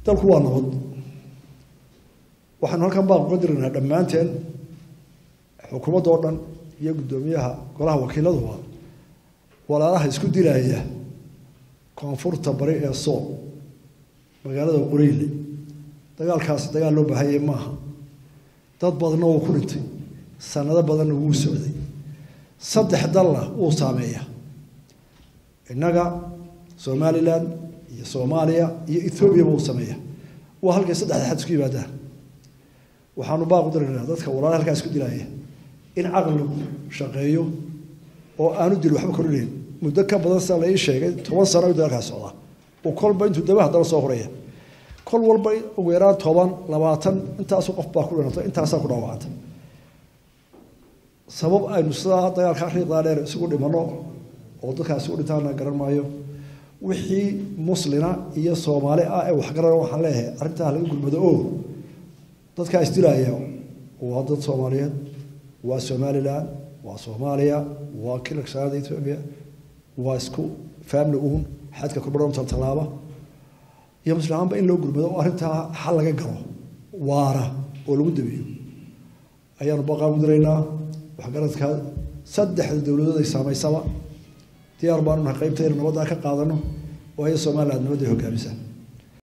Dalku waa nabad. Waxaanu halkan baaq uga diraynaa dhammaanteen, xukuumadda oo dhan iyo guddoomiyaha golaha wakiiladuba, walaalaha isku dilaya koonfurta bari ee Sool, magaalada Qoreyle. Dagaalkaasi dagaal loo baahanyay maaha. Dad badanna wuu ku dhintay, sanado badanna wuu socday, 3 dalna wuu saameeya, innaga Somaliland iyo Soomaaliya iyo Ethoobiaba wuu sameeya. Waa halkay saddexda xad isku yimaadaan. Waxaanu baaq u diraynaa dadka walaalaha halkaa isku dilaya in caqligu shaqeeyo oo aanu dil waxba kordhinayn. Muddo ka badan, sida la ii sheegay, 10 sano ayuu dagaalkaas socdaa, oo kolba intuu daba haddana soo horaya, kol walba ugu yaraan 10, 20 intaasu qof baa ku dhintay, intaasaa ku dhaawacanta. Sabab aynu sidaa dagaalkaa riiqdaa dheer isugu dhimano oo dadkaas isugu dhintaana garan maayo. Wixii muslina iyo Soomaali ah ee waxgaran waxaan leeyahay arrintaa laga gurmado, oo dadkaa isdilaaya waa dad Soomaaliyeed, waa Somaliland, waa Soomaaliya, waa kilalka shanaada Ethiopia, waa isku family uun, xadka kulmadhan tallaaba iyo muslim ahaanba in loo gurmado oo arrintaa xal laga galo waara oo lagu dabiyo ayaanu baqaa u diraynaa. Waxgaradka saddexda dowladood ay saamaysaba diyaar baanu nahay qaybta inuu nabaddaa ka qaadano, waayo Somaliland nabadday hogaamisa.